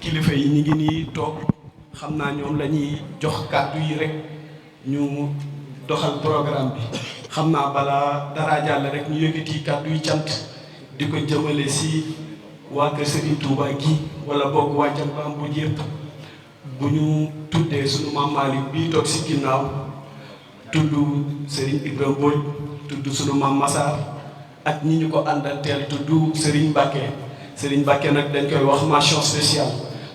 kilifa yi ñi ngi nii toog xam naa ñoom la ñuy jox kàddu yi rek ñu doxal programme bi xam naa balaa dara jàll rek ñu yëkkati kàddu yi cant di ko jëmale si waa kër Serigne Touba gi wala boog waa Jambaam bu yëpp bu ñu tuddee sunu maam Malick bii toog si ginnaaw tudd Serigne Ibrahima Mbodj tudd sunu maam Massar ak ñi ñu ko àndal teel tudd Serigne Mbacké nag dañ koy wax mention spéciale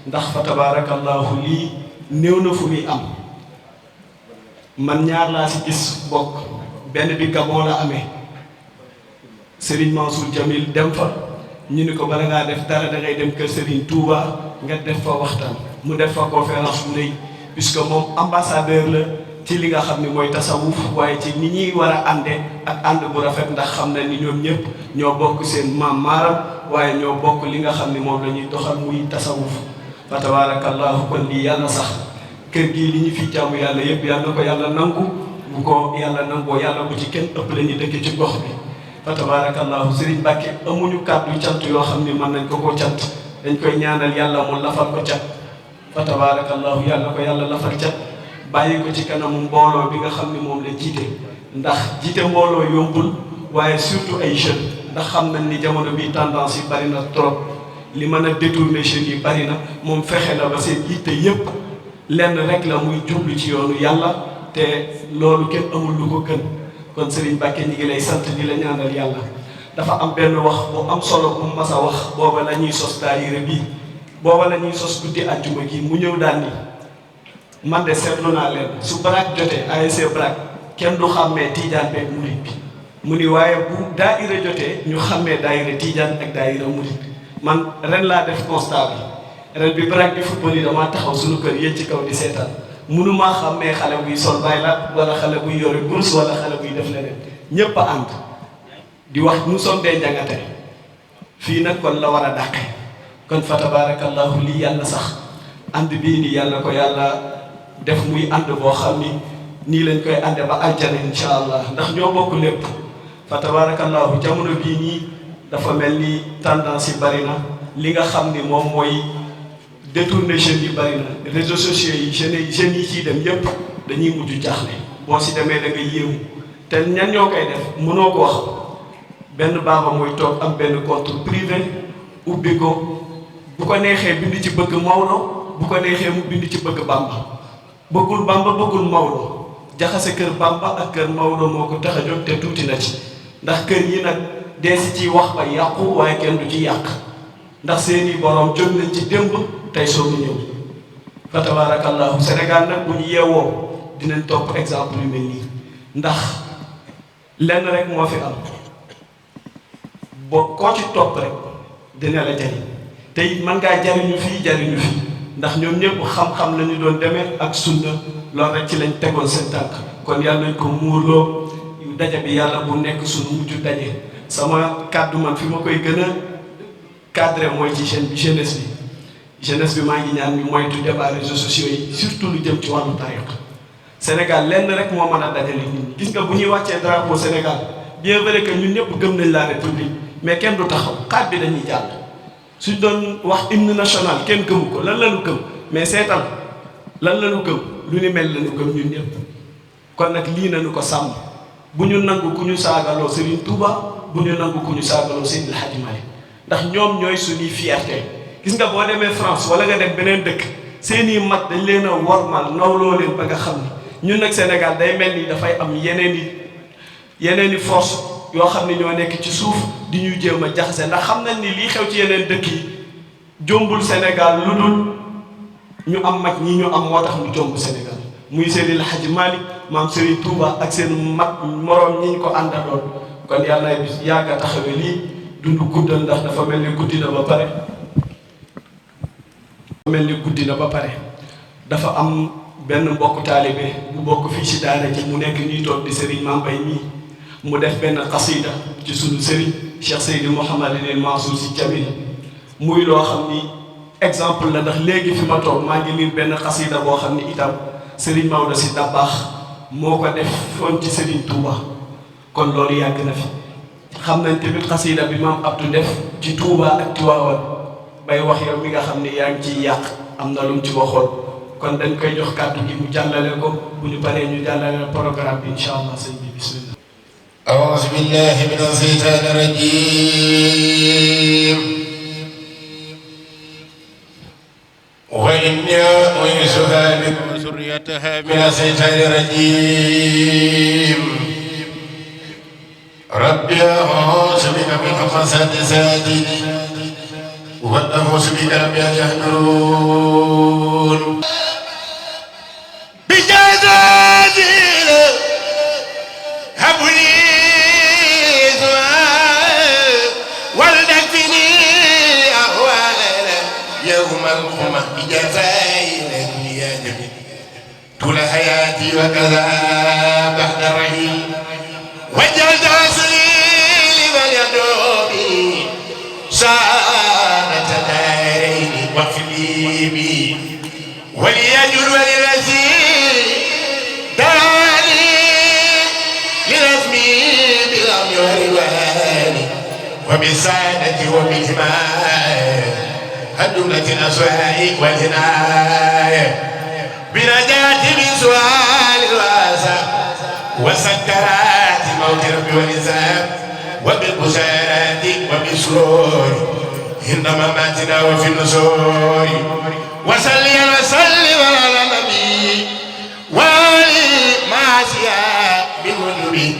ndax fa tabarakallahu lii néew na fu muy am man ñaar laa si gis bokk benn bi Gabon la amee Serigne Mansour Jamil dem fa ñu ni ko bala ngaa def dara da ngay dem kër Serigne Touba nga def fa waxtaan mu def fa conférence bu rëy puisque moom ambassadeur la ci li nga xam ne mooy tasawuf waaye ci ni ñuy war a ànde ak ànd bu rafet ndax xam na ni ñoom ñëpp ñoo bokk seen maam maaram waaye ñoo bokk li nga xam ne moom la ñuy doxal muy tasawuf fa tabarakallahu kon lii yàlla sax kër gii li ñu fi jaamu yàlla yëpp yàlla ko yàlla nangu bu ko yàlla nangoo yàlla bu ci kenn ëpp la ñu dëkk ci gox bi fa tabarakallahu Serigne Mbacké amuñu kàddu cant yoo xam ne mën nañ ko cant dañ koy ñaanal yàlla mu lafal ko cat fa tabarakallahu yàlla ko yàlla lafal cat bàyyi ko ci kanamu mbooloo bi nga xam ne moom la jiite ndax jiite mbooloo yombul waaye surtout ay jeunes ndax xam nañ ni jamono bi tendance yi bari na trop li mën a détourner jeunes yi bari na moom fexe na ba seen yitte yépp lenn rek la muy jublu ci yoonu yàlla te loolu kenn amul lu ko gën kon Serigne Mbacké ñi ngi lay sant di la ñaanal yàlla dafa am benn wax bu am solo bu mas a wax booba la ñuy sos daayira bii booba la ñuy sos guddi àjjuma gi mu ñëw daan ni man de seetlu naa leen su baraak jotee ASC baraak kenn du xàmmee tiijaan beeg murit bi mu ni waaye bu daayira jotee ñu xàmmee daayira tiijaan ak daayira murit man ren laa def constat bi ren bi baraak bi football yi damaa taxaw suñu kër yéen ci kaw di seetaan mënumaa xàmmee xale buy sol baylaat wala xale buy yore bourse wala xale buy def leneen ñépp a ànd di wax nous sommes des Ndiangate fii nag kon la war a dàqe kon fa tabarakallahu lii yàlla sax ànd bii nii yàlla ko yàlla def muy ànd boo xam ni nii lañ koy ànde ba aljana insha allah ndax ñoo bokk lépp fa tabarakallahu jamono bii nii dafa mel ni tendance yi bari na li nga xam ni moom mooy détourner jeunes yi bari na réseaux sociaux yi jeunes yi ciy dem yépp dañuy mujj jaaxle boo si demee da nga yéemu te ñan ñoo koy def mënoo ko wax benn baaba mooy toog am benn compte privé ubbi ko bu ko neexee bind ci bëgg Maodo bu ko neexee mu bind ci bëgg Bamba bëggul Bamba bëggul Maodo jaxase kër Bamba ak kër Maodo moo ko tax a jóg te tuuti na ci ndax kër yi nag dee si ci wax ba yàqu waaye kenn du ci yàq ndax seeni borom jóg nañ ci démb tey soo mu ñëw fa tabarakallahu Sénégal nag bu ñu yeewoo dinañ topp exemple yu mel nii ndax lenn rek moo fi am boo koo ci topp rek dina la jariñ te it mën ngaa jariñu fii jariñu fii ndax ñoom ñëpp xam-xam la ñu doon demee ak sunna loolu rek ci lañ tegoon seen tànk kon yàlla nañ ko muurloo daje bi yàlla bu nekk suñu mujj daje. sama kàddu man fi ma koy gën a cadré mooy ci jeunesse bi maa ngi ñaan ñu moytu débat réseaux sociaux yi surtout lu jëm ci wàllu tariqa. Sénégal lenn rek moo mën a dajale nit ñi gis nga bu ñuy wàccee drapeau Sénégal bien vrai que ñun ñëpp gëm nañ la république mais kenn du taxaw xaat bi dañuy jàll suñ doon wax hymne national kenn gëmu ko lan la ñu gëm mais seetal lan la ñu gëm lu ni mel la ñu gëm ñun ñëpp. kon nag lii nañu ko sàmm bu ñu nangu ku ñu saagaloo Serigne Touba bu ñu nangu ku ñu saagaloo Seydi El Hadji Malick ndax ñoom ñooy suñuy fierté gis nga boo demee France wala nga dem beneen dëkk seeni mag dañ leen a wormal nawloo leen ba nga xam ni ñun nag Sénégal day mel ni dafay am yeneen i force yoo xam ne ñoo nekk ci suuf di ñuy jéem a jaxase ndax xam nañ ni lii xew ci yeneen dëkk yi jombul Sénégal lu dul ñu am mag ñi ñu am moo tax mu jomb Sénégal muy Seydi El Hadji Malick maam Serigne Touba ak seen mag moroom ñi ñu ko àndaloon kon yàlla yàgg a taxawee lii dund guddal ndax dafa mel ni guddi na ba pare. dafa am benn mbokk taalibe bu bokk fii ci daara ji mu nekk ñuy toog di Serigne Mame Mbaye mii mu def benn xasida ci sunu Serigne Cheikh Seydi Mouhamadou Mansour Sy Djamil muy loo xam ni exemple la ndax léegi fi ma toog maa ngi liir benn xasida boo xam ni itam Serigne Maodo Sy Dabakh moo ko def foon ci Serigne Touba kon loolu yàgg na fi xam nañ tamit xasida bi maam Abdou def ci Touba ak Tiwaawan bay wax yow mi nga xam ni yaa ngi ciy yàq am na lu mu ci waxoon kon dañ koy jox kàddu gi mu jàllale ko bu ñu paree ñu jàllale programme bi incha allah sëñ bi bismillah. أعوذ بالله من الشيطان الرجيم وإني أعيذها بك وذريتها من الشيطان الرجيم ربي أعوذ بك من همزات الشياطين وأعوذ بك رب أن يحضرون بجازاتي هب لي ولتكفني أهوالا يوم القيامة بجزائنا يا جميل طول حياتي وكذا بعد رحيل واجعل توسلي لمن يدعوني سعادة دارين واغفر لي بي وليجر وللذي دعاني لرسمي بالأمن والرضوان وبالسعادة وبالهماية الجملة الأسواء والهناية بنجاة من سؤال الواسع وسكرات الموت ربي والإنسان وبالبشارات وبالسرور عند مماتنا وفي النشور وصلي وسلم على النبي وآله معاشيا بالذنوب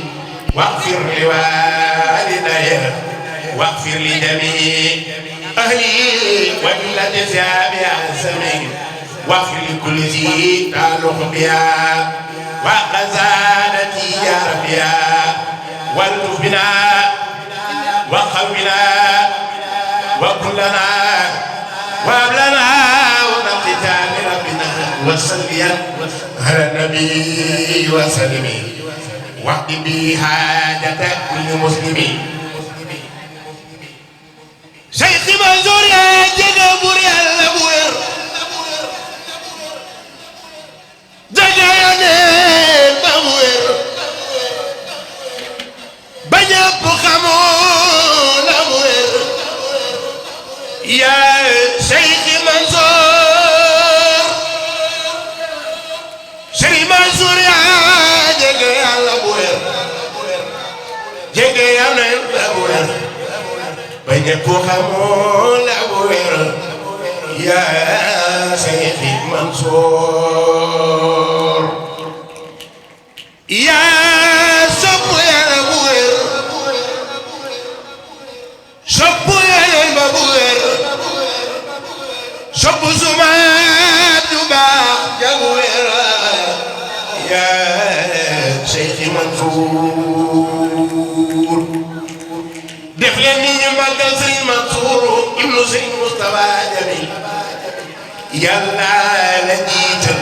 واغفر لوالدي واغفر لجميع أهلي وجملة ثيابي السمين واغفر لكل ذي تعلق بها وخزانتي يا ربي والطف بنا وقونا وكلنا وابلنا ونقتال ربنا وصليا على النبي وسلم واهد به حاجة كل مسلم شيخ منصور يا جنبور يا الأبوير جاياني بابوير بنيب خمون أبوير يا شيخ منصور شيخ منصور يا الأبوير جاياني بابوير بنيب خمون أبوير يا شيخ منصور يا سبو يا أبوير سبو يا أبوير سبو زمان دبا جابوير يا شيخ منصور دفلني مالك سيد منصور ابن سيد مصطفى جميل يلا لجيتل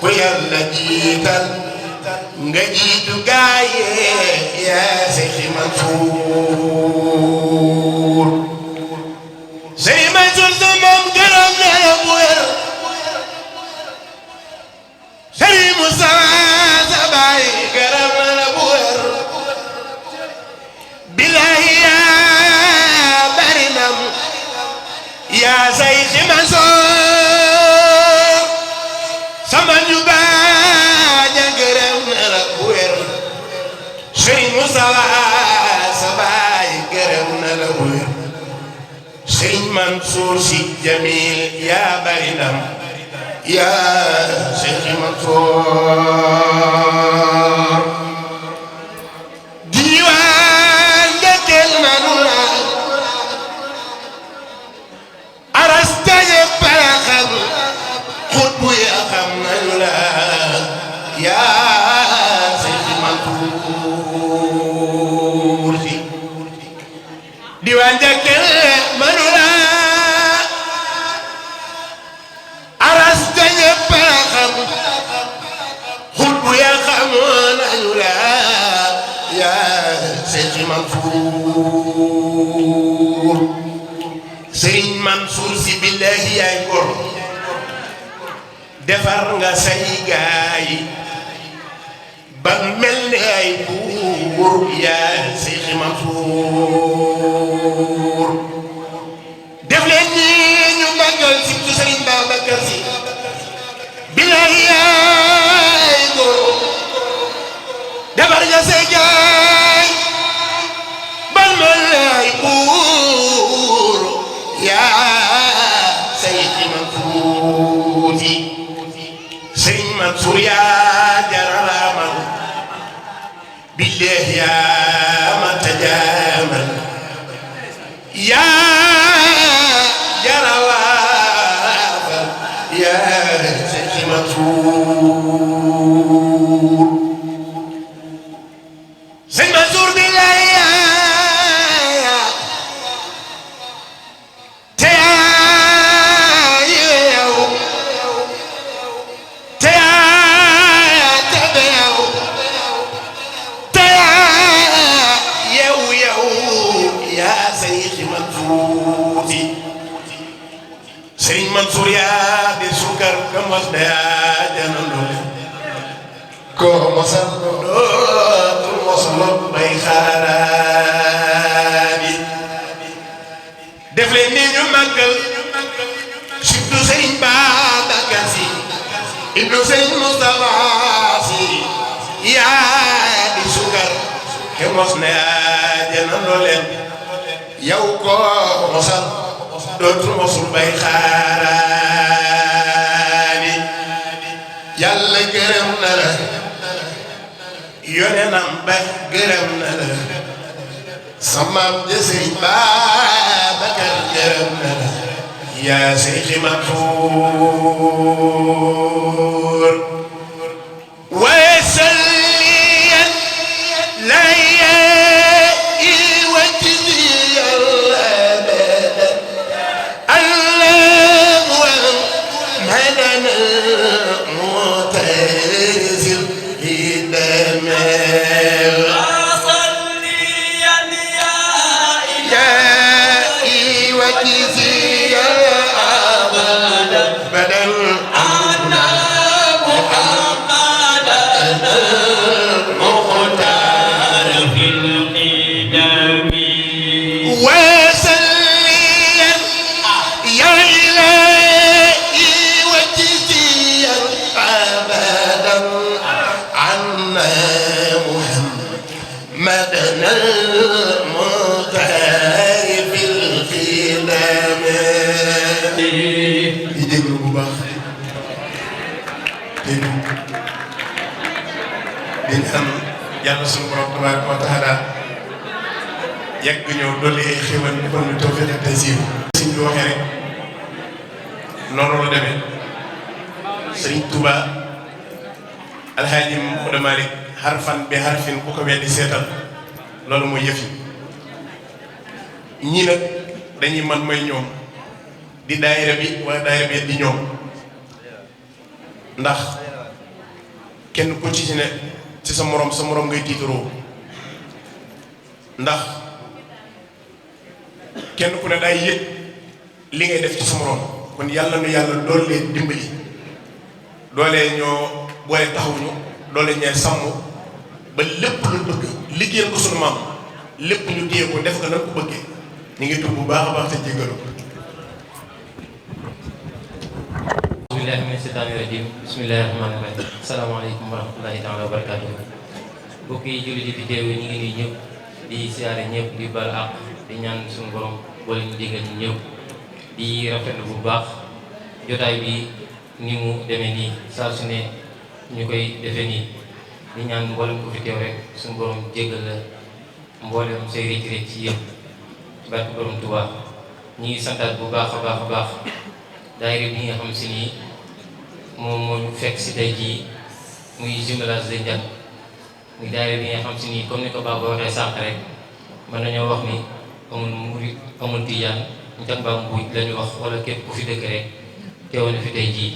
ويلا جيتل nga jiitu gaaye yaa Seydi Mansour Seydi Mansour sa moom gërëm na la bu wér Seydi Moussa sa baay gërëm na la bu wér billahi yaa bari nam yaa Seydi Mansour sama ñu baaja gërëm na la bu wér Seydi Moussa sa baay gërëm na la bu wér Seydi Mansour Sy Djamil yaa bari ndam yaa Seydi Mansour diiwaan njëkkeel nanu la aras taje paraxam xutbu ya xam nanu la yaa Seydi Mansour Sy diiwaan njëkkeel nanu la aras taje paraxam xutbu ya xam nanu la yaa Seydi Mansour Seydi Mansour Sy billahi yaay góor defar nga say gaay ba mel ni ay buur yaa Seydi Mansour def leen ni ñu màggal surtout Serigne Babacar Sy billahi yaay góor defar nga say gaay ba mel ni ay buur yaa Seydi Mansour Sy Seydi Mansour yaa jaralamal billahi yaa ma tajamal yaa jaralamal yaa Seydi Mansour Seydi Mansour billahi Seydi Mansour yaa di sukar ka mos daa janandole ko mosal dootul mosal bay xaaraani def leen ni ñu màggal surtout Serigne Babacar Sy ibnu Serigne Moustapha Sy yaa di sukar ka mos daa janandole yow ko mosal dootul mosul bay xaaraani yàlla gërëm na la yonenam ba gërëm na la samaam ja Seydi Babacar gërëm na la yaa Seydi Mansour wa salliyan la yàlla suñu borom tabaaraka wa taala yàgg ñëw dolli ay xéwal defal ñu tawfiq ak taysiir suñ bi waxee rek noonu la demee Sëriñ Tuuba Alhaaji Mouhamadou Malick harfan bi harfin ku ko weddi seetal loolu mooy yëf yi ñii nag dañuy man may ñoom di daayira bi wala daayira bi di ñoom ndax kenn ku ci ne ci sa morom ngay tiitaroo ndax kenn ku ne day yëg li ngay def ci sa morom kon yàlla nu yàlla doole dimbali doole ñoo boole taxawuñu doole ñee sàmm ba lépp lu bëgg liggéeyal ko sunu maam lépp ñu téye ko def ko na ko bëggee ñu ngi tudd bu baax a baax te jéggalu bismillahi mina shaytaani rajim bismillahi rahmaani rahim asalaamaaleykum wa rahmatullahi taala wa barakaatu mbokk yi jullit yi fi teew ñu ngi nii ñëpp di siyaare ñëpp di bal àq di ñaan suñu borom boole ñu déggal ñu ñëpp di rafetlu bu baax jotaay bi ni mu demee nii saa su ne ñu koy defee nii di ñaan mboolem ko fi teew rek suñu borom jéggal la mboolem say rëcc rëcc ci yëpp barke borom Tuubaa ñu ngi santaat bu baax a baax a baax daayira bi nga xam si nii moom moo ñu fekk si tey jii muy jumelage de Ndiane muy daayira bi nga xam si nii comme ni ko Baba waxee sànq rek mën nañoo wax ni amul murit amul tijaan Ndiane Ba Mbuuj la ñu wax wala képp ku fi dëkk rek teew na fi tey jii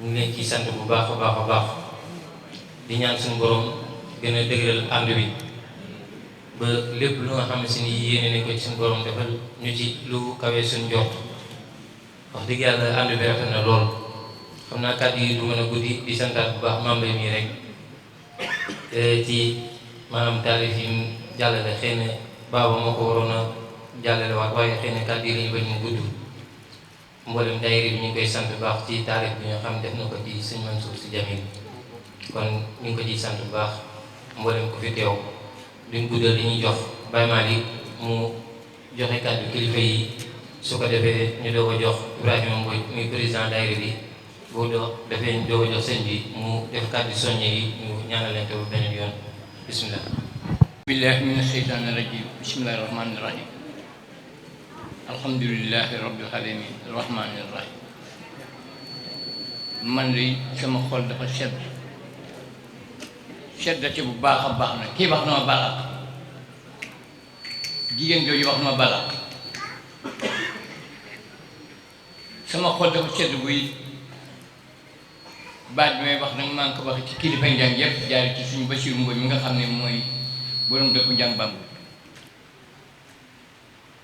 ñu ngi leen ciy sant bu baax a baax a baax di ñaan suñu borom gën a dëgëral ànd bi ba lépp lu nga xam si nii yéene nañ ko ci suñu borom defal ñu ci lu kawee suñu jot wax dëgg yàlla ànd bi rafet na lool xam naa kàddu yi du mën a guddi di santaat bu baax membre yi rek ci maanaam taarif yi mu jàllale xëy na Baba moo ko waroon a jàllale waat waaye xëy na kàddu yi lañu bañ mu gudd mboolem daayira bi ñu ngi koy sant bu baax ci taarif bi nga xam def na ko ci sëñ Mansour Sy Djamil kon ñu ngi ko ciy sant bu baax mboolem ku fi teew duñ guddal li ñuy jox Baye Malick mu joxe kàddu kilifa yi su ko defee ñu doog a jox Ibrahima Mbodj muy président daayira bi boo defee ñu doog a jox sëñ bi mu def kàddu soññe yi ñu ñaanal leen ba beneen yoon bismillah billahi mina sheytaani rajim bismillahi rahmaani rahim alhamdulillahi rabbil alamin rahmaani rahim man de sama xol dafa seddati bu baax a baax na kii wax na ma balak jigéen jooju wax na ma balak sama xol dafa sedd buy baat bi may wax nag maa ngi ko waxee ci kilifa njàng yëpp jaari ci suñu Basiiru Mbodj mi nga xam ne mooy borom dëkku Njàng Bàmbu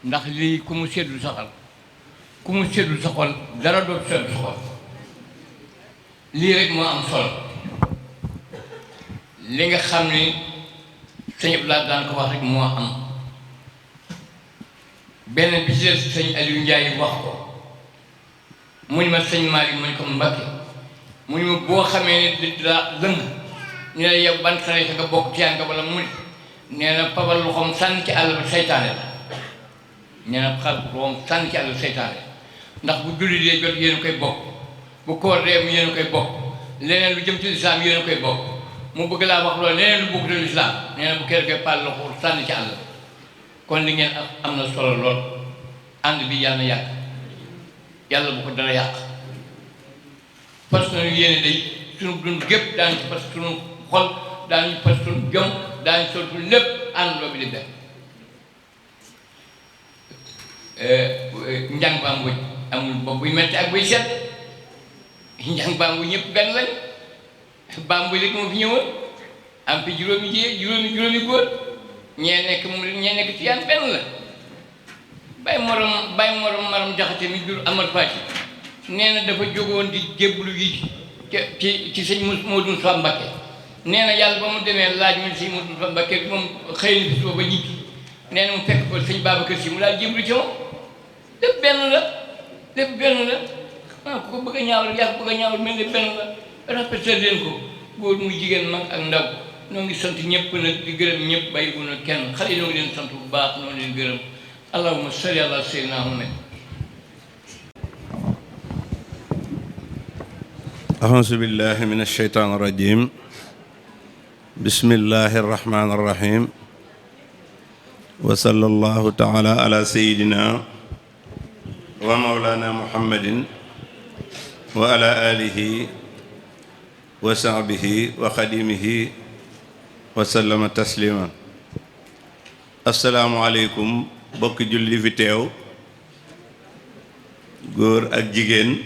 ndax lii ku mu seddul saxal ku mu seddul sa xol dara dootu seddu sa xol lii rek moo am solo li nga xam ne sëñ Abdoulaye daan ko wax rek moo am benn bi ci des sëñ Aliou Ndiaye wax ko mu ni ma sëñ Malick mu ni ko Mbakke mu ni ma boo xamee ne daa lëng ñu ne yow ban tariixa nga bokk tiyaan nga wala mu ni nee na pabal loxoom sànni ci àll bi seytaane la nee na xar loxoom sànni ci àll bi seytaane ndax bu julli dee jot yéen a koy bokk bu koor dee mu yéen a koy bokk leneen lu jëm ci lislaam yéen a koy bokk mu bëgg laa wax loolu leneen lu bokk ci lislaam nee na bu kër koy pal loxo sànni ci àll kon li ngeen am na solo lool ànd bi yàlla na yàq yàlla bu ko dara yàq parce que yéene day suñu dund gépp daañu ci parce que suñu xol daañu parce que suñu jom daañu sol suñu lépp ànd loo bi di def Njàng Ba Mbuuj amul bopp buy metti ak buy set Njàng Ba Mbuuj ñëpp benn lañ Ba Mbuuj rek moo fi ñëwoon am fi juróomi jigéen juróomi góor ñee nekk ci yaan benn la bàyyi morom maram jaxate mi jur Amar Fati nee na dafa jógoon di jébbalu yi ci sëñ Modou Moussa Mbacké nee na yàlla ba mu demee laaj mu sëñ Modou Moussa Mbacké moom xëy na bis booba ñibbi nee na mu fekk ko sëñ Babacar Si mu daal jébbalu ci moom lépp benn la ah ku ko bëgg a ñaawal yaa ko bëgg a ñaawal mel ni benn la rafetal leen ko góor muy jigéen mag ak ndaw noo ngi sant ñëpp nag di gërëm ñëpp bàyyi bu na kenn xale yi noo ngi leen sant bu baax noo leen gërëm allahumma salli ala sayyidina Muhammad أعوذ بالله من الشيطان الرجيم بسم الله الرحمن الرحيم وصلى الله تعالى على سيدنا ومولانا محمد وعلى آله وصحبه وخديمه وسلم تسليما السلام عليكم bokk julli fi teew góor ak jigéen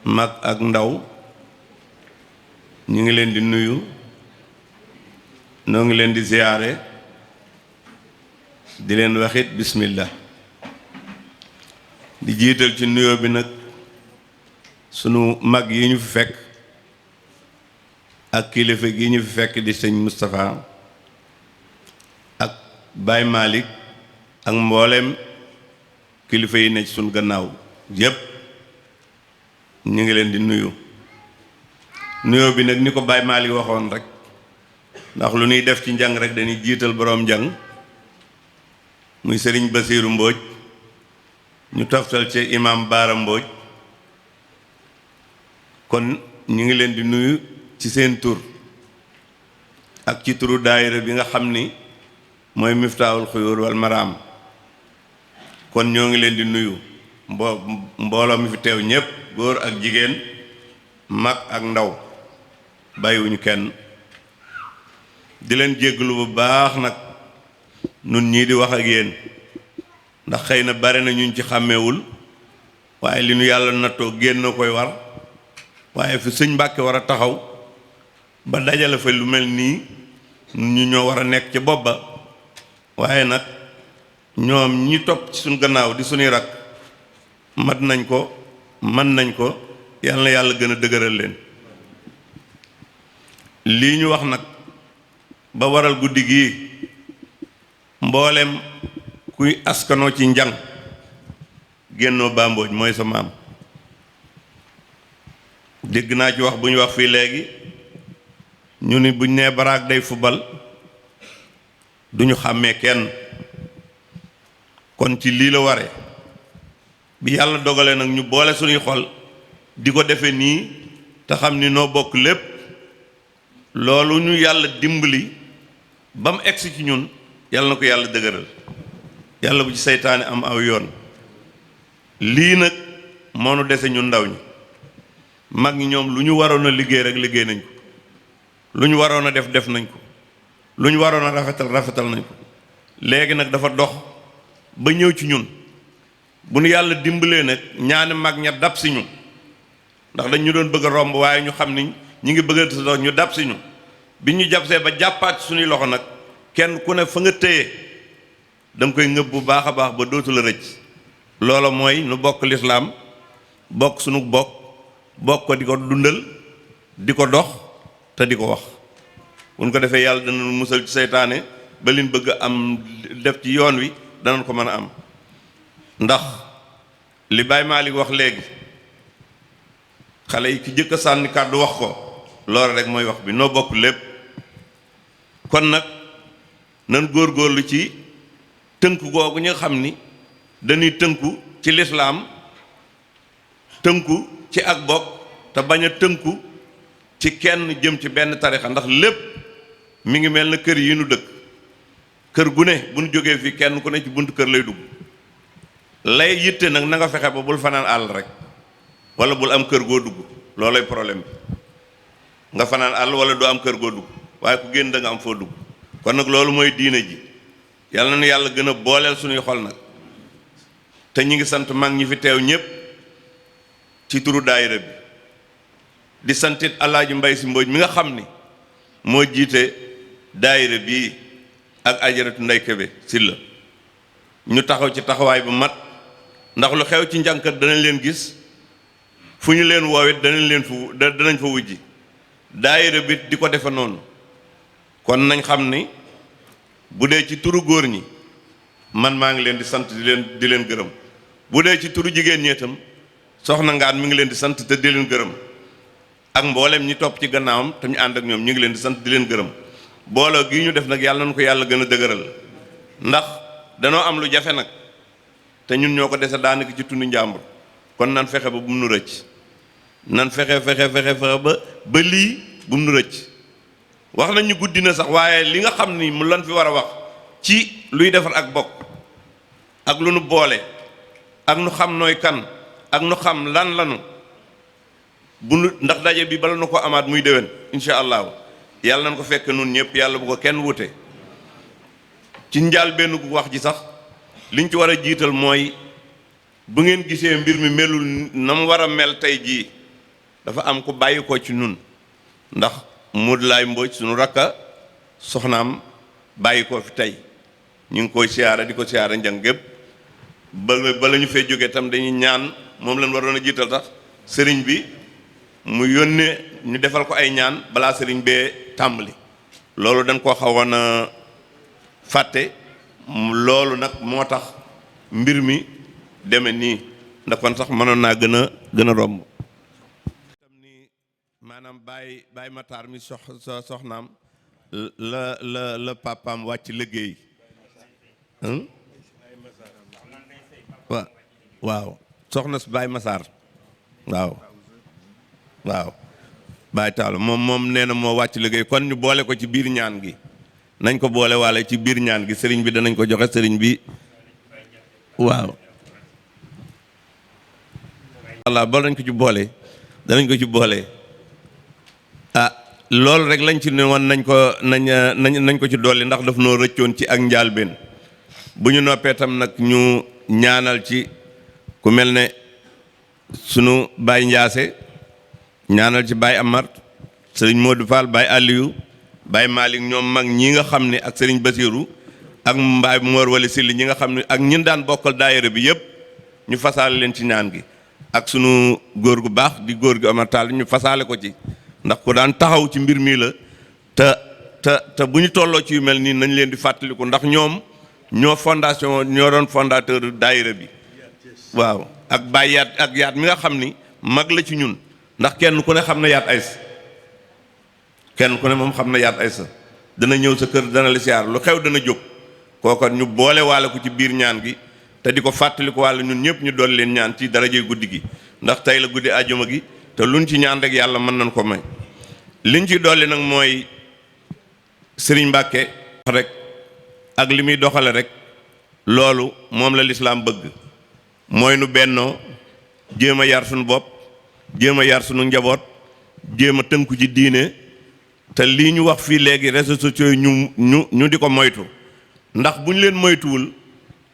mag ak ndaw ñu ngi leen di nuyu noo ngi leen di ziyaare di leen waxit bismillah di jiital ci nuyoo bi nag sunu mag yi ñu fi fekk ak kilifa gi ñu fi fekk di sëñ Moustapha ak Baye Malick ak mboolem kilifa yi ne ci sunu gannaaw yépp ñu ngi leen di nuyu nuyoo bi nag ni ko Baye Malick waxoon rek ndax lu ñuy def ci njàng rek dañuy jiital boroom njàng muy sëriñ Basiiru Mbooj ñu toftal ci imam Baara Mbooj kon ñu ngi leen di nuyu ci seen tur ak ci turu daayira bi nga xam ni mooy Miftaahul Xuyuur wal Maraam kon ñoo ngi leen di nuyu mbooloo mi fi teew ñépp góor ak jigéen mag ak ndaw bàyyiwuñu kenn di leen jégglu bu baax nag nun ñii di wax ak yéen ndax xëy na bare na ñuñ ci xàmmewul waaye li nu yàlla nattoo génn koy war waaye fi sëñ Mbàkke war a taxaw ba dajale fa lu mel nii ñu ñoo war a nekk ci bopp ba waaye nag ñoom ñi topp ci suñ gannaaw di suñuy rak mat nañ ko mën nañ ko yàlla na yàlla gën a dëgëral leen lii ñu wax nag ba waral guddi gii mboolem kuy askanoo ci njàng génnoo Bambooj mooy sa maam dégg naa ci wax bu ñu wax fii léegi ñu ni buñ nee baraag day fubal duñu xàmmee kenn kon ci lii la ware bi yàlla dogale nag ñu boole suñuy xol di ko defe nii te xam ni noo bokk lépp loolu ñu yàlla dimbali ba mu egsi ci ñun yàlla na ko yàlla dëgëral yàlla bu ci seytaane am aw yoon lii nag moo nu dese ñun ndaw ñi mag ñi ñoom lu ñu waroon a liggéey rek liggéey nañ ko lu ñu waroon a def def nañ ko lu ñu waroon a rafetal nañ ko léegi nag dafa dox ba ñëw ci ñun bu nu yàlla dimbalee nag ñaani mag ña dab si ñu ndax dañ ñu doon bëgg a romb waaye ñu xam ni ñi ngi bëgg a dox ñu dab si ñu bi ñu jàpsee ba jàppaat suñuy loxo nag kenn ku ne fa nga téye da nga koy ngëb bu baax a baax ba dootu la rëcc loola mooy nu bokk lislaam bokk sunu bokk ko di ko dundal di ko dox te di ko wax bu ñu ko defee yàlla dana musal ci seytaane ba liñ bëgg am def ci yoon wi danañ ko mën a am ndax li Baye Malick wax léegi xale yi ki jëkk a sànni kàddu wax ko loolu rek mooy wax bi noo bokk lépp kon nag nan góorgóorlu ci tënku googu ñu xam ni dañuy tënku ci lislaam tënku ci ak bokk te bañ a tënku ci kenn jëm ci benn tarixa ndax lépp mi ngi mel na kër yi nu dëkk kër gu ne bu nu jógee fii kenn ku ne ci buntu kër lay dugg lay yitte nag na nga fexe ba bul fanaan àll rek wala bul am kër goo dugg loolay problème bi nga fanaan àll wala doo am kër goo dugg waaye ku génn da nga am foo dugg kon nag loolu mooy diine ji yàlla na nu yàlla gën a booleel suñuy xol nag te ñi ngi sant mag ñi fi teew ñépp ci turu daayira bi di santit Alaaji Mbay Si Mbooj mi nga xam ni moo jiite daayira bii ak ajaratu Ndey Kebe Silla ñu taxaw ci taxawaay bu mat ndax lu xew ci njànkat danañ leen gis fu ñu leen woowit danañ fa wujji daayira bi di ko defe noonu kon nañ xam ni bu dee ci turu góor ñi man maa ngi leen di sant di leen gërëm bu dee ci turu jigéen ñi itam soxna Ngaan mi ngi leen di sant te di leen gërëm ak mboolem ñi topp ci gannaawam te ñu ànd ak ñoom ñu ngi leen di sant di leen gërëm booloo gii ñu def nag yàlla nañu ko yàlla gën a dëgëral ndax danoo am lu jafe nag te ñun ñoo ko dese daanaka ci tund njàmbur kon nan fexe ba bu mu nu rëcc nan fexe ba lii bu mu nu rëcc wax nañ ñu guddi na sax waaye li nga xam ni mu lan fi war a wax ci luy defar ak bokk ak lu nu boole ak nu xam nooy kan ak nu xam lan lanu bu nu ndax daje bi bala nu ko amaat muy déwén incha allahu yàlla nañ ko fekk nun ñëpp yàlla bu ko kenn wute ci njaal benn gu wax ji sax liñ ci war a jiital mooy bu ngeen gisee mbir mi melul na mu war a mel tey jii dafa am ku bàyyi ko ci nun ndax Modou Laay Mbodj sunu rakka soxnaam bàyyi koo fi tey ñu ngi koy siyaara di ko siyaara njàng gépp ba la ñu fay jógee tam dañuy ñaan moom lañ waroon a jiital sax sëriñ bi mu yónnee ñu defal ko ay ñaan balaa sëriñ bee tàmbali loolu dañ koo xawoon a fàtte loolu nag moo tax mbir mi deme nii ndax kon sax mënoon naa gën a romb tam ni maanaam Baye Matar mi soxnaam la papaam wàcc liggéey waaw soxna si Baye Massar waaw Baye Tall moom nee na moo wàcc liggéey kon ñu boole ko ci biir ñaan gi nañ ko boole waale ci biir ñaan gi sëriñ bi danañ ko joxe sëriñ bi waaw walla boo nañ ko ci boole danañ ko ci boole loolu rek lañ ci ne woon nañ ko ci dolli ndax daf noo rëccoon ci ak njaalbeen bu ñu noppee tam nag ñu ñaanal ci ku mel ne sunu Baye Ndiasse ñaanal ci Baye Amar sëriñ Modou Fall Baye Aliou Baye Malick ñoom mag ñi nga xam ne ak sëriñ Basirou ak Mbaye Mor wala Silli ñi nga xam ne ak ñin daan bokkal daayira bi yëpp ñu fasaale leen ci ñaan gi ak sunu góor gu baax di góor gi Omar Tall ñu fasaale ko ci ndax ku daan taxaw ci mbir mi la te bu ñu tolloo ci yu mel nii nañ leen di fàttaliku ndax ñoom ñoo doon fondateur daayira bi waaw ak Baye yaat mi nga xam ni mag la ci ñun ndax kenn ku ne xam na yaat aysa kenn ku ne moom xam na yaat aysa dana ñëw sa kër dana la siyaar lu xew dana jóg kooko ñu boole waale ko ci biir ñaan gi te di ko fàttaliku wàlla ñun ñëpp ñu doon leen ñaan ci darajey guddi gi ndax tey la guddi àjjuma gi te luñ ci ñaan rek yàlla mën nañ ko may liñ ci dolli nag mooy Sëriñ Mbàkke rek ak li muy doxale rek loolu moom la lislaam bëgg mooy nu bennoo jéem a yar suñu bopp jéem a yar suñu njaboot jéem a tënku ci diine te lii ñu wax fii léegi réseaux sociaux yi ñu di ko moytu ndax bu ñu leen moytuwul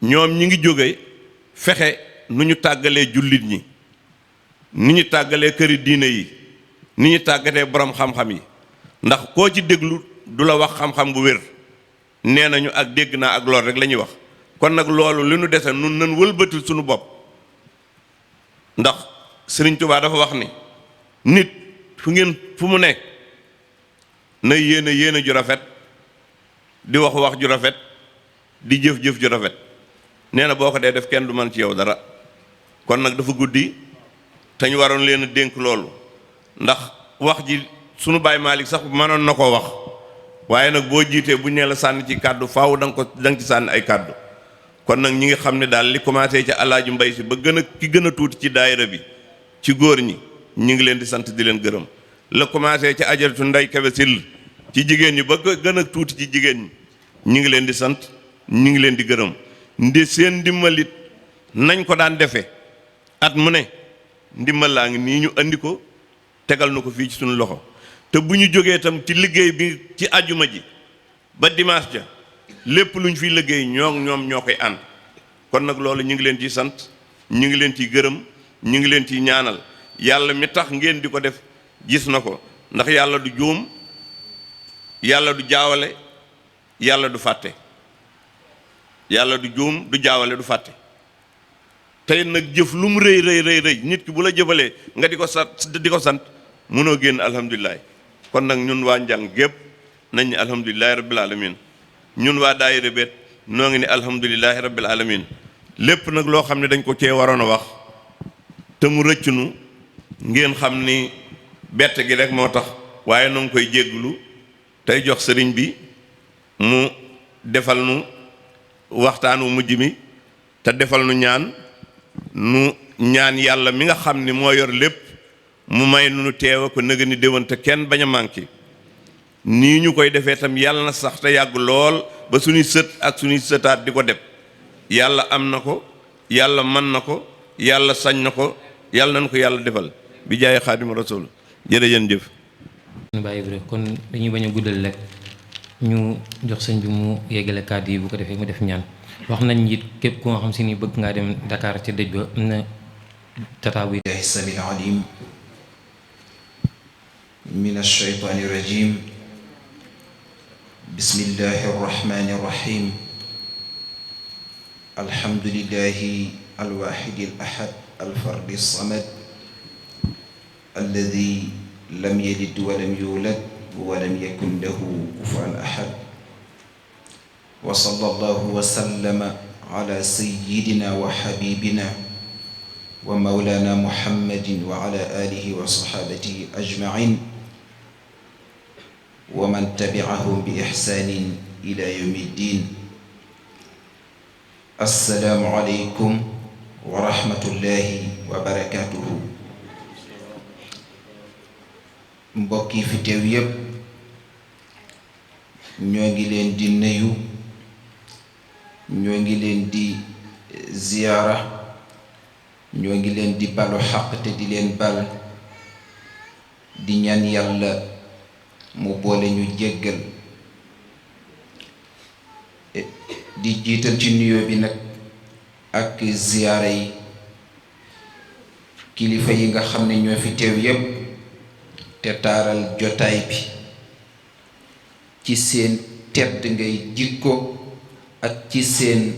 ñoom ñi ngi jóge fexe nu ñu tàggalee jullit ñi ni ñu tàggalee këri diine yi ni ñu tàggatee borom xam-xam yi ndax koo ci déglu du la wax xam-xam bu wér nee nañu ak dégg naa ak lool rek la ñuy wax kon nag loolu li nu dese nun nan wëlbatil suñu bopp ndax Sëriñ Tuubaa dafa wax ni nit fu mu nekk na yéene ju rafet di wax ju rafet di jëf ju rafet nee na boo ko dee def kenn du man ci yow dara kon nag dafa guddi te ñu waroon leen a dénk loolu ndax wax ji sunu Baay Maalik sax mënoon na koo wax waaye nag boo jiitee bu ñu nee la sànni ci kàddu faaw da nga ci sànni ay kàddu kon nag ñi ngi xam ne daal li commencé ci Alaaji Mbay Si ba ki gën a tuuti ci daayira bi ci góor ñi ñu ngi leen di sant di leen gërëm la commencé ci ajaratu Ndey Kebe Sill ci jigéen ñi ba gën a tuuti ci jigéen ñi ñu ngi leen di sant ñu ngi leen di gërëm seen ndimbalit nañ ko daan defee at mu ne ndimbal laa ngi nii ñu andi ko tegal na ko fii ci suñu loxo te bu ñu jógee itam ci liggéey bi ci ajuma ji ba dimanche ja lépp lu ñu fiy liggéey ñoom ñoo koy ànd kon nag loolu ñu ngi leen ciy sant ñu ngi leen ciy gërëm ñu ngi leen ciy ñaanal yàlla mi tax ngeen di ko def gis na ko ndax yàlla du juum yàlla du jaawale yàlla du fàtte yàlla du juum du jaawale du fàtte tey nag jëf lu mu rëy nit ki bu la jëfalee nga di ko sant mënoo génn alhamdulilah kon nag ñun waa njàng gépp nañ ni alhamdulilahi rabbil alamin ñun waa daayira bet noo ngi ni alhamdulilahi rabbil alamin lépp nag loo xam ne dañ ko cee waroon a wax te mu rëccunu ngeen xam ni bett gi rek moo tax waaye noo ngi koy jégglu tey jox sëriñ bi mu defal nu waxtaanu mujj mi te defal nu ñaan yàlla mi nga xam ni moo yor lépp mu may nu teewa ko nëga ni déwén te kenn bañ a manqué nii ñu koy defee tam yàlla na sax te yàgg lool ba suñuy sët ak suñuy sëtaat di ko def yàlla am na ko yàlla mën na ko yàlla sañ na ko yàlla nañ ko yàlla defal bi jaay xaadimu rasul jërëjëf. bàyyi bi rek kon dañuy bañ a guddal rek ñu jox sëñ bi mu yeggale kàddu yi bu ko defee mu def ñaan wax nañ it képp ku nga xam si ni bëgg ngaa dem Dakar ca dëj ba am na tata buy السميع العليم من الشيطان الرجيم بسم الله الرحمن الرحيم الحمد لله الواحد الأحد الفرد الصمد الذي لم يلد ولم يولد ولم يكن له كفوا أحد وصلى الله وسلم على سيدنا وحبيبنا ومولانا محمد وعلى آله وصحابته أجمعين ومن تبعهم بإحسان إلى يوم الدين. السلام عليكم ورحمة الله وبركاته. mbokki fi teew yépp ñoo ngi leen di nuyu, ñoo ngi leen di ziyaara, ñoo ngi leen di balu xaq te di leen bal, di ñaan yàlla mu boole ñu jéggal. di jiital ci nuyoo bi nag ak ziyaara yi kilifa yi nga xam ne ñoo fi teew yépp te taaral jotaay bi ci seen tedd ngay jikko ak ci seen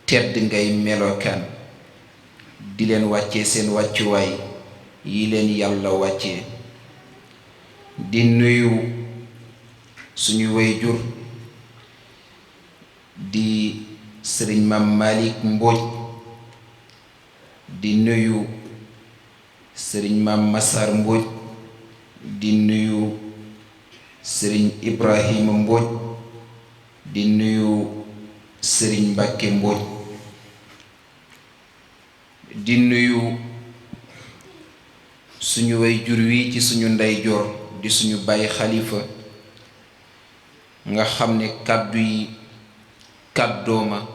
tedd ngay melokaan, di leen wàccee seen wàccuwaay yi leen yàlla wàccee. di nuyu suñu wayjur di sëriñ Mam Malick Mbodj, di nuyu sëriñ Mam Massar Mbodj, di nuyu sëriñ Ibrahima Mbodj, di nuyu sëriñ Mbàkke Mbodj, di nuyu suñu wayjur wi ci suñu ndeyjoor di suñu bàyyi xalifa nga xam ne kàddu yi kàddooma,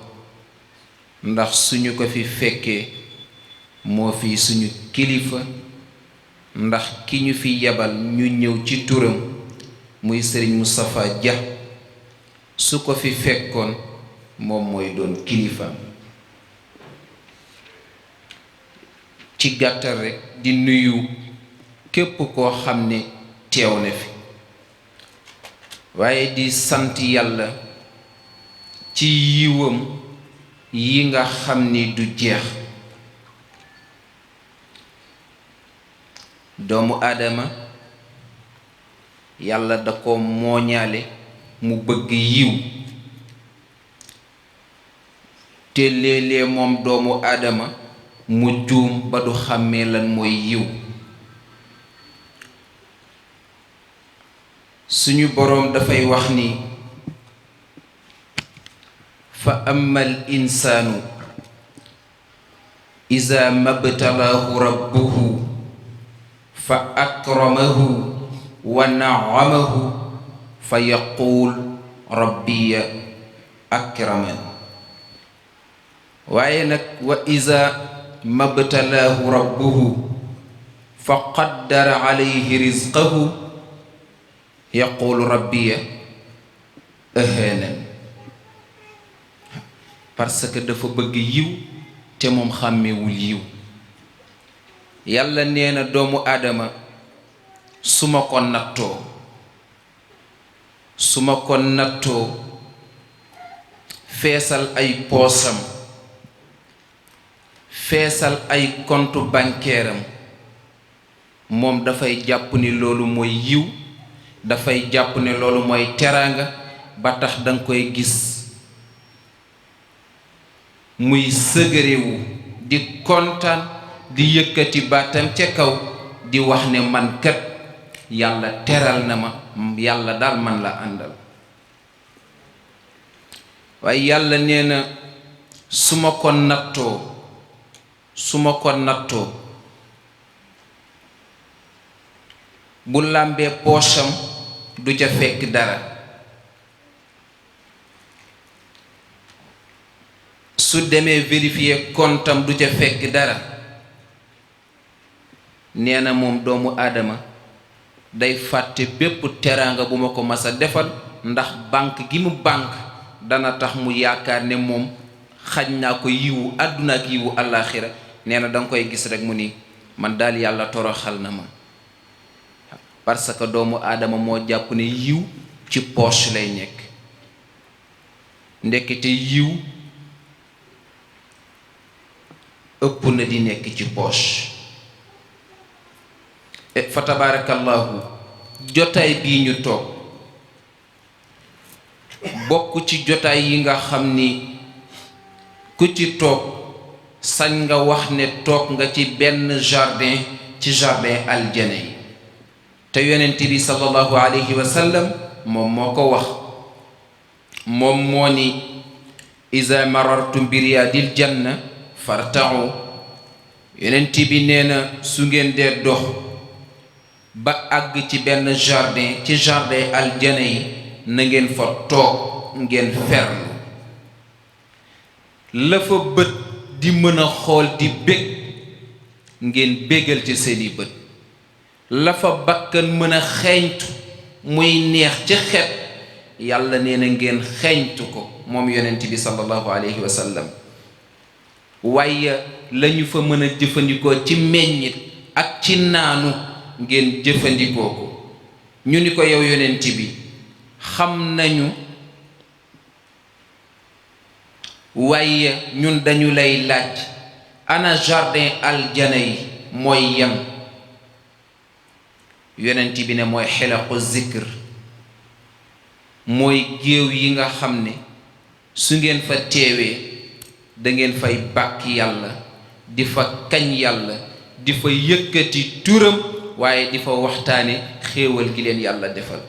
ndax suñu ko fi fekkee moo fi suñu kilifa, ndax ki ñu fi yebal ñu ñëw ci turam muy sëriñ Moustapha Dia su ko fi fekkoon moom mooy doon kilifa. ci gàttal rekk di nuyu képp koo xam ne teew na fi, waaye di sant yàlla ci yiwam yi nga xam ni du jeex. doomu aadama yàlla da ko mooñaale mu bëgg yiw, te léeg-léeg moom doomu aadama mu juum ba du xàmmee lan mooy yiw. suñu boroom dafay wax ni fa amma al insaanu iza mabtalaahu rabbuhu fa akramahu wa na'amahu fa yaquul rabbiya akraman. waaye nag wa iza mabtalaahu rabbuhu fa qaddara alayhi rizqahu yaquulu rabbiya ahaanan. parce que dafa bëgg yiw te moom xàmmewul yiw. yàlla nee na doomu aadama su ma ko nattoo feesal ay poosam, feesal ay compte bancaire am, moom dafay jàpp ni loolu mooy yiw, dafay jàpp ne loolu mooy teraanga, ba tax danga koy gis muy sëgërewu di kontaan di yëkkati baatam ca kaw di wax ne man kat yàlla teral na ma, yàlla daal man la àndal. waaye yàlla nee na su ma ko nattoo bu làmbee poosam du ca fekk dara, su demee vérifier kontam du ca fekk dara. nee na moom doomu aadama day fàtte bépp teraanga bu ma ko mas a defal, ndax banque gi mu banque dana tax mu yaakaar ne moom xañ naa ko yiwu àdduna ak yiwu àllaaxira. nee na danga koy gis rek mu ni man daal yàlla toroxal na ma, parce que doomu aadama moo jàpp ne yiw ci poche lay nekk. ndekete yiw ëpp na di nekk ci poche fa tabarakallahu jotaay bii ñu toog bokk ci jotaay yi nga xam ni ku ci toog sañ nga wax ne toog nga ci benn jardin ci jardin aljana yi te yonent bi sallallahu alayhi wa sallam moom moo ko wax moom moo ni iza marartum bi riyaadil janna farta'u yonent bi nee na su ngeen dee dox ba àgg ci benn jardin ci jardin aljana yi na ngeen fa toog ngeen ferlu la fa bët di mën a xool di bég ngeen bégal ci seeni bët la fa bakkan mën a xeeñtu muy neex ci xet yàlla nee na ngeen xeeñtu ko moom yonent bi sallallahu alayhi wa sallam waaye lañu fa mën a jëfandikoo ci meññit ak ci naanu ngeen jëfandikoo ko ñu ni ko yow yonent bi xam nañu waaye ñun dañu lay laaj ana jardin aljana yi mooy yan yonent bi ne mooy xelaqu zikr mooy géew yi nga xam ne su ngeen fa teewee da ngeen fay bàkk yàlla di fa kañ yàlla di fa yëkkati turam waaye di fa waxtaane xéewal gi leen yàlla defal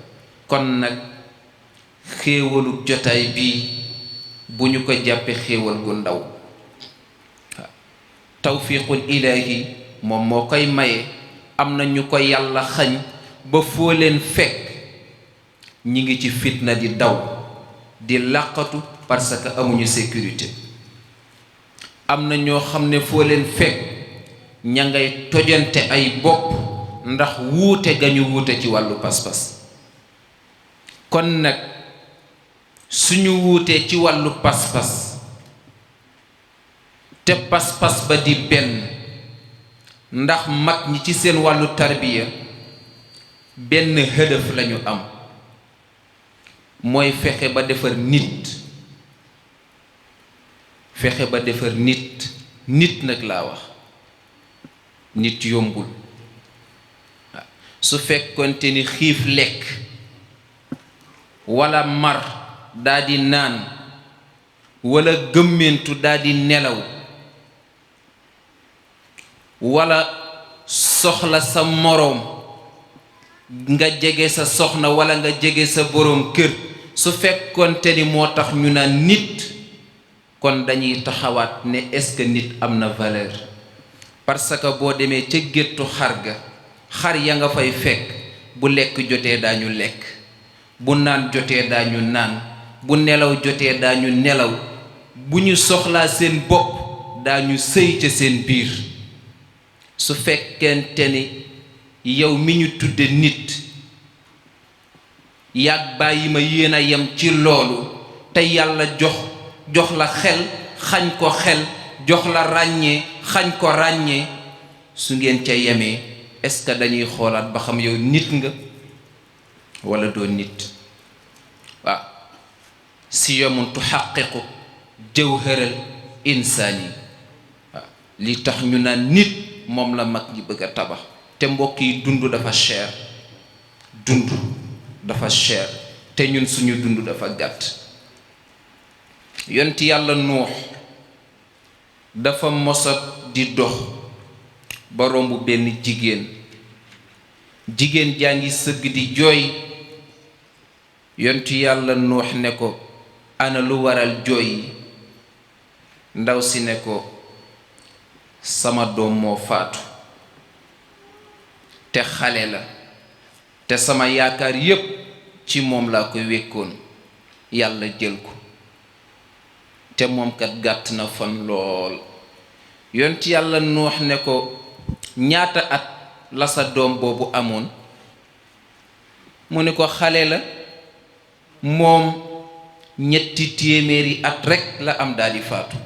kon nag xéewalu jotaay bii bu ñu ko jàppe xéewal gu ndaw tawfiqul ilaahi moom moo koy maye am na ñu ko yàlla xañ ba foo leen fekk ñi ngi ci fitna di daw di làqatu parce que amuñu sécurité am na ñoo xam ne foo leen fekk ña ngay tojante ay bopp ndax wuute ga ñu wuute ci wàllu pas-pas kon nag suñu wuutee ci wàllu pas-pas te pas-pas ba di benn ndax mag ñi ci seen wàllu tarbiya benn hëdëf lañu am mooy fexe ba defar nit fexe ba defar nit nag laa wax nit yombul su fekkonte ni xiif lekk walla mar daldi naan walla gëmmentu daldi nelaw walla soxla sa moroom nga jege sa soxna walla nga jege sa boroom kër su fekkonte ni moo tax ñu naan nit kon dañuy taxawaat ne est-ce que nit am na valeur parce que boo demee ca géttu xar ga xar ya nga fay fekk bu lekk jotee daañu lekk bu naan jotee daañu naan bu nelaw jotee daañu nelaw bu ñu soxlaa seen bopp daañu sëy ca seen biir su fekkente ni yow mi ñu tudde nit yàgg bàyyi ma yéen a yem ci loolu te yàlla jox la xel xañ ko xel jox la ràññee xañ ko ràññee su ngeen ca yemee est-ce que dañuy xoolaat ba xam yow nit nga walla doo nit waaw si yomun tuxaqiqu jawharal insaani waaw li tax ñu naan nit moom la mag ñi bëgg a tabax te mbokk yi dund dafa cher dund dafa cher te ñun suñu dund dafa gàtt yonent yàlla nuux dafa mosat di dox ba romb benn jigéen jaa ngi sëgg di jooy yonent yàlla nuux ne ko ana lu waral jooy yi ndaw si ne ko sama doom moo faatu te xale la te sama yaakaar yépp ci moom laa ko wékkoon yàlla jël ko te moom kat gàtt na fan lool yonent yàlla nuux ne ko ñaata at la sa doom boobu amoon mu ne ko xale la moom 3 téeméeri at rekk la am daldi faatu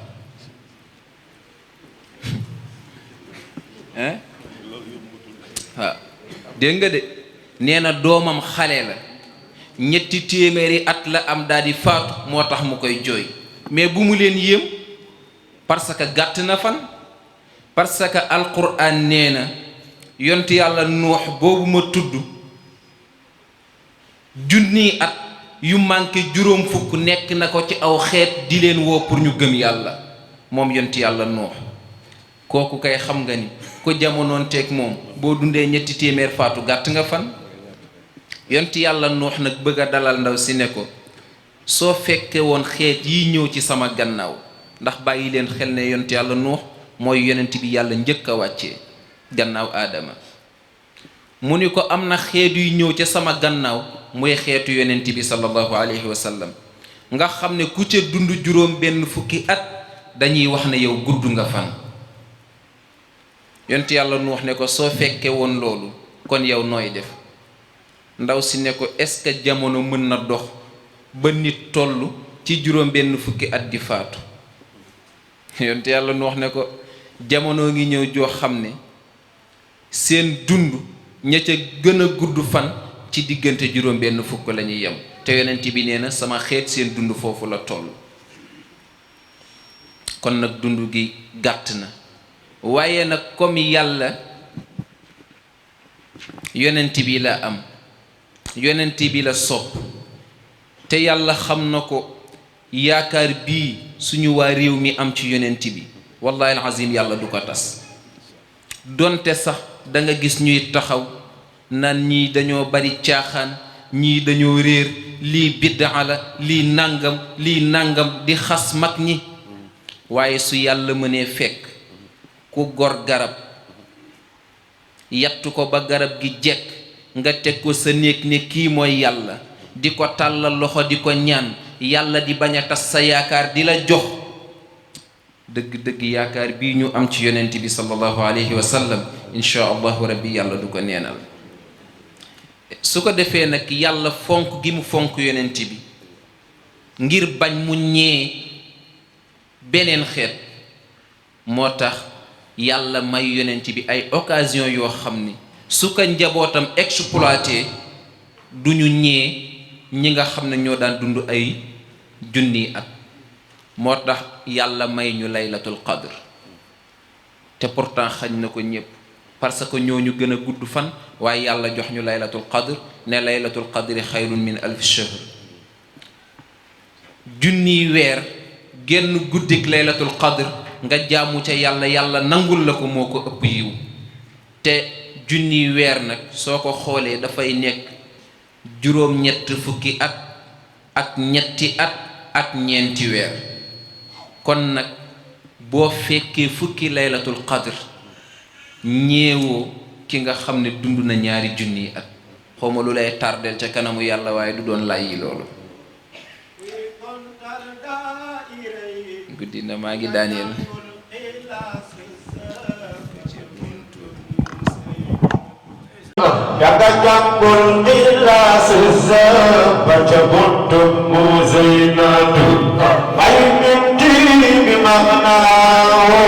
waaw dégg nga de nee na doomam xale la ñetti téeméeri at la am daal di faatu moo tax mu koy jooy mais bu mu leen yéem parce que gàtt na fan parce que alquran nee na yontu yàlla nuux boobu ma tudd junniy at yu manqué juróom fukk nekk na ko ci aw xeet di leen woo pour ñu gëm yàlla moom yontu yàlla nuux kooku kay xam nga ni ko jamonoon teeg moom boo dundee ñetti téeméer faatu gàtt nga fan yontu yàlla nuux nag bëgg a dalal ndaw si ne ko soo fekke woon xeet yi ñëw ci sama gannaaw ndax bàyyi leen xel ne yontu yàlla nuux mooy yonent bi yàlla njëkk a wàccee gannaaw aadama mu ni ko am na xeet yuy ñëw ca sama gannaaw muy xeetu yonent bi sallallahu alayhi wa sallam nga xam ne ku ca dund juróom benn fukki at dañuy wax ne yow gudd nga fan yonent yàlla nu wax ne ko soo fekke woon loolu kon yow nooy def ndaw si ne ko est-ce que jamono mën na dox ba nit toll ci juróom benn fukki at di faatu yonent yàlla nu wax ne ko jamono ngi ñëw joo xam ne seen dund ña ca gën a gudd fan ci diggante juróom benn fukk la ñuy yem te yonent bi nee na sama xeet seen dund foofu la toll kon nag dund gi gàtt na waaye nag comme yàlla yonent bi la am yonent bi la sopp te yàlla xam na ko yaakaar bii suñu waa réew mi am ci yonent bi wallahi alazim yàlla du ko tas donte sax da nga gis ñuy taxaw naan ñii dañoo bari caaxaan ñii dañoo réer lii biddaa la lii nàngam di xas mag ñi waaye su yàlla mënee fekk ku gor garab yattu ko ba garab gi jekk nga teg ko sa néeg ne kii mooy yàlla di ko tàllal loxo di ko ñaan yàlla di bañ a tas sa yaakaar di la jox dëgg-dëgg yaakaar bii ñu am ci yonent bi sallallahu alayhi wa sallam insha allahu rabbi yàlla du ko neenal su ko defee nag yàlla fonk gi mu fonk yonent bi ngir bañ mu ñee beneen xeet moo tax yàlla may yonent bi ay occasion yoo xam ni su ko njabootam exploité du ñu ñee ñi nga xam ne ñoo daan dund ay junni at moo tax yàlla may ñu laylatul qadr te pourtant xañ na ko ñépp parce que ñooñu gën a gudd fan waaye yàlla jox ñu laylatul qadr ne laylatul qadri xayrun min alf shahr junniy weer genn guddik laylatul qadr nga jaamu ca yàlla yàlla nangul la ko moo ko ëpp yiw te junniy weer nag soo ko xoolee dafay nekk juróom-ñett fukki at ak ñetti at ak ñeenti weer kon nag boo fekkee fukki laylatul qadr ñeewoo ki nga xam ne dund na ñaari junniy at xawma lu lay tardeel ca kanamu yàlla waaye du doon lay yi loolu guddi na maa ngi daaneel yaga jàngul xilaas ba ca buntu mu zeynatu bay minti bi magnaawo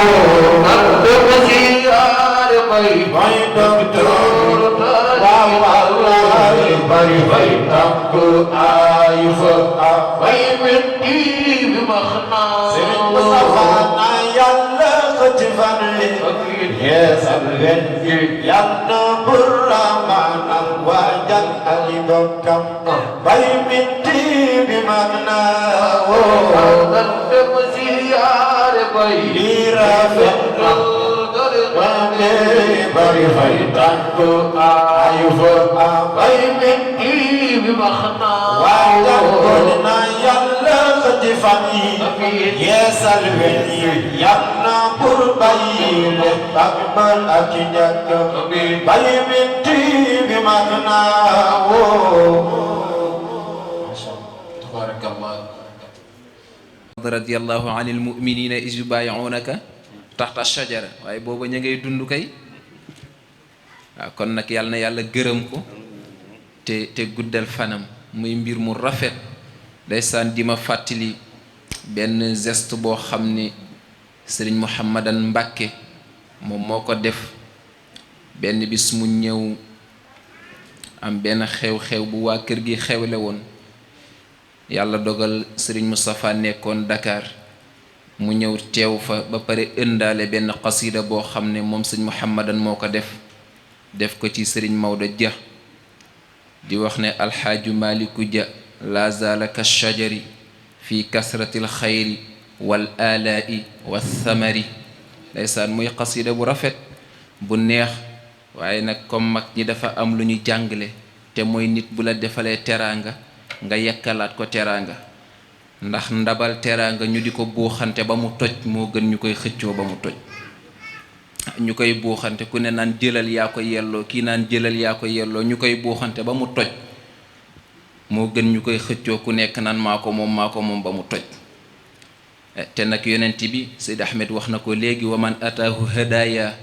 man dëgg ziyaare bay docteur waaw wallaay bay tàkk ayu fa bay minti bi magnaawo sëriñ Mustafa na yàlla xëcc fan yeesal leen yàlla buramaanam waajal ali bokkam bay minti bi magnaawo nan dem ziyaare bay li rafet na wande bari fay tànk ayu fa bay minti bi magnaawo waajal kon na yàlla xëcc fan yi yeesal leen yàlla bur bay ak man ak ñàkk bay minti bi magnaawo tabarakallah radiyallahu anil mu'minina iz yubayi'unaka taxta shajara waaye booba ña ngay dund kay waaw kon nag yàlla na yàlla gërëm ko te guddal fanam muy mbir mu rafet ndeysaan di ma fàttali benn geste boo xam ni sëriñ Mouhamadan Mbàkke moom moo ko def benn bis mu ñëw am benn xew-xew bu waa kër gi xewle woon yàlla dogal sëriñ Moustapha nekkoon Dakar mu ñëw teew fa ba pare ëndaale benn qasida boo xam ne moom sëñ Mouhamadan moo ko def ko ci sëriñ Maodo Dia di wax ne alxaaju Maliku Dia la zaala ka shajari fi kasratil xayri wal alaa'i wa thamari ndeysaan muy qasida bu rafet bu neex waaye nag comme mag ñi dafa am lu ñu jàngale te mooy nit bu la defalee teraanga nga yekkalaat ko teraanga ndax ndabal teraanga ñu di ko buuxante ba mu toj moo gën ñu koy xëccoo ba mu toj ñu koy buuxante ku ne naan jëlal yaa ko yelloo kii naan jëlal yaa ko yelloo ñu koy buuxante ba mu toj moo gën ñu koy xëccoo ku nekk naan maa ko moom ba mu toj te nag yonent bi Seyd Ahmed wax na ko léegi wa man ataahu hadaya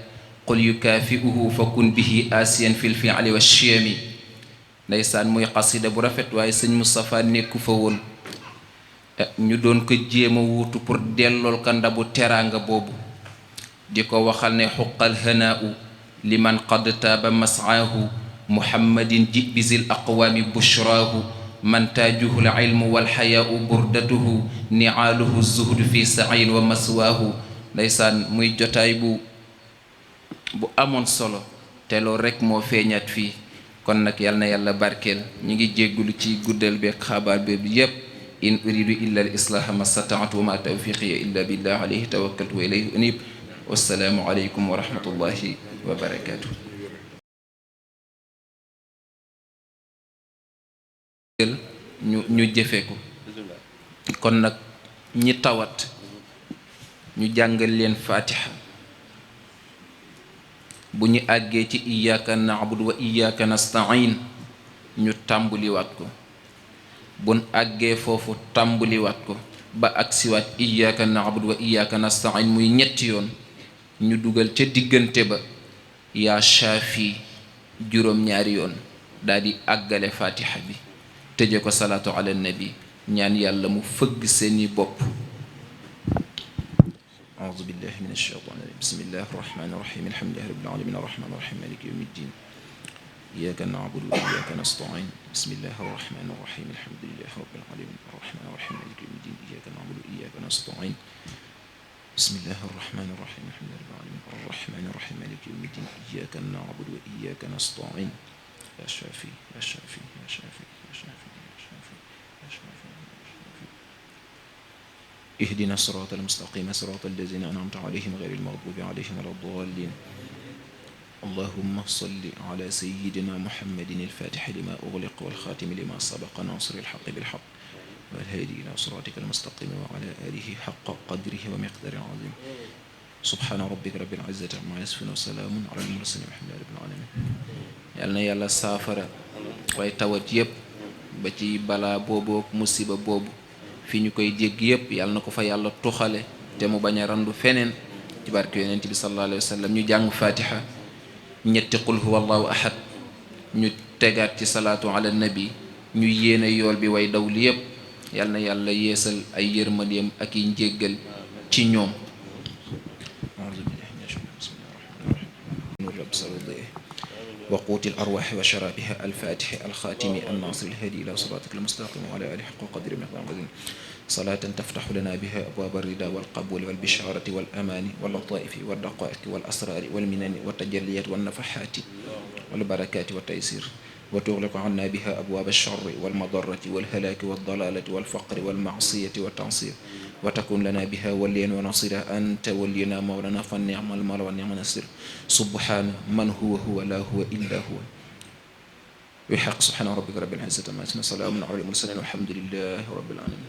qul yukaafiuhu fa kun bihi asiyan fil fi'li wa chiyami ndeysaan muy xasida bu rafet waaye sëñ Moustapha nekku fa woon ñu doon ko jéem a wuutu pour dellool ka ndabu teraanga boobu di ko waxal ne xuqal hanaau liman qad taaba masaahu muhammadin ji bisil aqwaami bushraahu man taajuhu l ilmu walxayaau burdatuhu niaaluhu zuhdu fi sain wa maswaahu ndeysaan muy jotaay bu amoon solo te loolu rekk moo feeñaat fii kon nag yal na yàlla barkeel ñu ngi jéggulu ci guddal beeg xabaar bi yépp in uridu illa al islaaha ma stataatu wa ma tawfiqiya illa billah alayhi tawakkaltu wa ilayhi unib wassalaamu aleykum wa rahmatullahi wa barakaatu ñu jëfe ko kon nag ñi tawat ñu jàngal leen fatiha bu ñu àggee ci iyyaka na'budu wa iyyaka nasta'in ñu tàmbuliwaat ko bun àggee foofu tàmbuliwaat ko ba agsiwaat iyyaka na'budu wa iyyaka nasta'in muy ñetti yoon ñu dugal ca diggante ba yaa shaafi juróom-ñaari yoon daal di àggale fatiha bi tëje ko salaatu ala nabi ñaan yàlla mu fëgg seeni bopp أعوذ بالله من الشيطان الرجيم بسم الله الرحمن الرحيم الحمد لله رب العالمين الرحمن الرحيم مالك يوم الدين إياك نعبد وإياك نستعين بسم الله الرحمن الرحيم الحمد لله رب العالمين الرحمن الرحيم مالك يوم الدين إياك نعبد وإياك نستعين بسم الله الرحمن الرحيم الحمد لله رب العالمين الرحمن الرحيم مالك يوم الدين إياك نعبد وإياك نستعين يا شافي يا شافي يا شافي يا شافي يا شافي يا شافي اهدنا الصراط المستقيم صراط الذين أنعمت عليهم غير المغضوب عليهم ولا الضالين اللهم صل على سيدنا محمد الفاتح لما أغلق والخاتم لما سبق ناصر الحق بالحق والهادي إلى صراطك المستقيم وعلى آله حق قدره ومقداره العظيم سبحان ربك رب العزة عما يصفون وسلام على المرسلين والحمد لله رب العالمين yal na yàlla saafara waaye tawat yépp ba ci balaa boobu musiba boobu fi ñu koy dégg yépp yàlla na ko fa yàlla tuxale te mu bañ a randu feneen ci barke yonent bi sallallahu alayhi wa sallam ñu jàng fatiha ñetti qul huwa allahu ahad ñu tegaat ci salaatu ala nabi ñu yéene yool bi way daw li yépp yàlla na yàlla yeesal ay yërmandeem ak yi njéggal ci ñoom وقوت الأرواح وشرابها الفاتح الخاتم الناصر الهادي إلى صراطك المستقيم وعلى آله حق قدر مقدار صلاة تفتح لنا بها أبواب الرضا والقبول والبشارة والأمان واللطائف والدقائق والأسرار والمنن والتجليات والنفحات والبركات والتيسير وتغلق عنا بها أبواب الشر والمضرة والهلاك والضلالة والفقر والمعصية والتعصير وتكون لنا بها وليا ونصيرا أنت ولينا مولانا فالنعم المولى والنعم النصير سبحان من هو لا هو إلا هو بحق سبحان ربك رب العزة عما يصفون وسلام على المرسلين والحمد لله رب العالمين